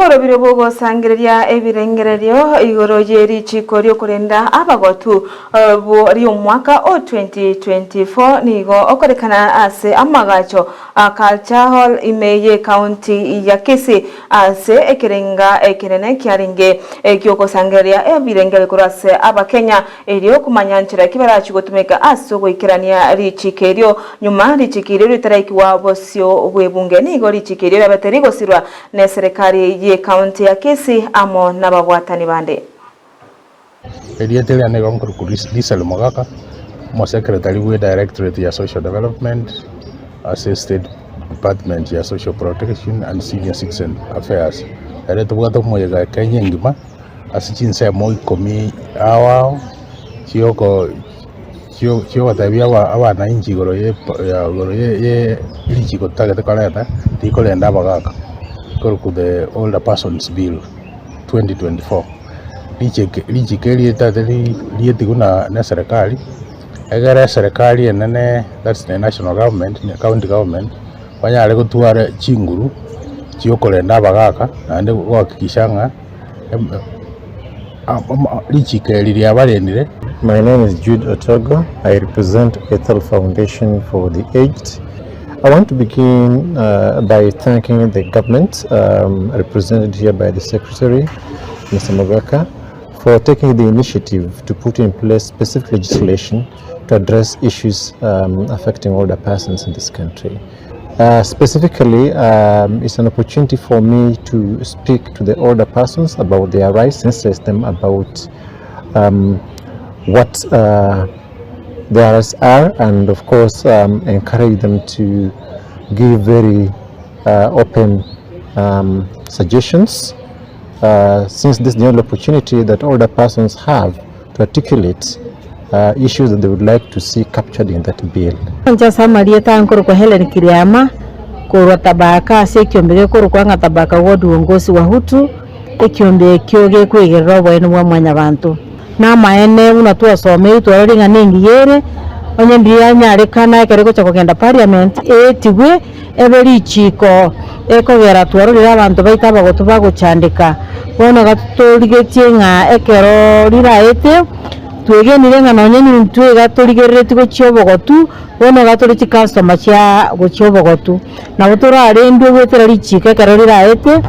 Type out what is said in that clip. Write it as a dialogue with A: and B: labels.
A: Omorobiro bw'ogosangereria ebirengererio igoro ye richiiko ri'okorenda abagotu ri'omwaka o 2024 nigo okorekana ase amagacho a Culture Hall ime y'Ekaunti ya Kisii ase ekerenga ekenene kiarenge eki'ogosangereria ebirengererio korwa ase Abakenya Erio komanya nchera ki barachie gotumeka ase ogoikerania richiiko erio. Nyuma richiiko erio ritaraikigwa bosio bw'ebunge, nigo richiiko erio riabete rigosirwa neserekari y'ecounty ya Kisii amo nababwatani bande.
B: Erieta eria nigo nkorokwa Lisel Mogaka, omosecretary bwe Directorate ya Social Development ase State Department ya Social Protection and Senior Citizen Affairs. Ere tobwate omoyega Kenya engima. Ase chinsemo ikomi ao ao chioko chiogotebia abanainchi igoro igoro ye richiko totagete koreta, rikorenda abagaka, rikorokwa the older persons bill 2024. Richiko richiko eri ritagete rietigwe na eserekari, egere eserekari enene that's the national government ne county government, banyare gotwara chinguru chiokorenda abagaka naende gohakikisha ng'a. Richiko eri riabarendire.
C: My name is Jude Otogo. I represent Ethel Foundation for the Aged. I want to begin uh, by thanking the government, um, represented here by the Secretary, Mr. Mogaka, for taking the initiative to put in place specific legislation to address issues um, affecting older persons in this country. Uh, specifically, um, it's an opportunity for me to speak to the older persons about their rights, sensitize them about um, what uh, their rights are, and of course, um, encourage them to give very uh, open um, suggestions. Uh, since this is the only opportunity that older persons have to articulate uh, issues that they would like to see captured in that bill.
D: Inche ase amarieta nkorokwa Hellen Kiriama, korwa Tabaka ase ekiombe gekorokwa ng'a Tabaka Ward Uongozi wa Hutu, ekiombe ekio gekwegerera oboene bwa mwanyabanto. Namaene buna twasomeire twarorire ng'a nengiya ere, onye ndiria yanyarekana ekero egocha kogenda parliament, eetigwe ebe richiiko ekogera twarorire abanto baito abagotu bagochandeka. Bono iga torigetie ng'a ekero riraete, Twegenire ng'a nonye nintwe iga torigereretie gochia obogotu, bono iga tore chicustomer chia gochia obogotu. Nabo torarendwe goetera richiiko ekero riraete.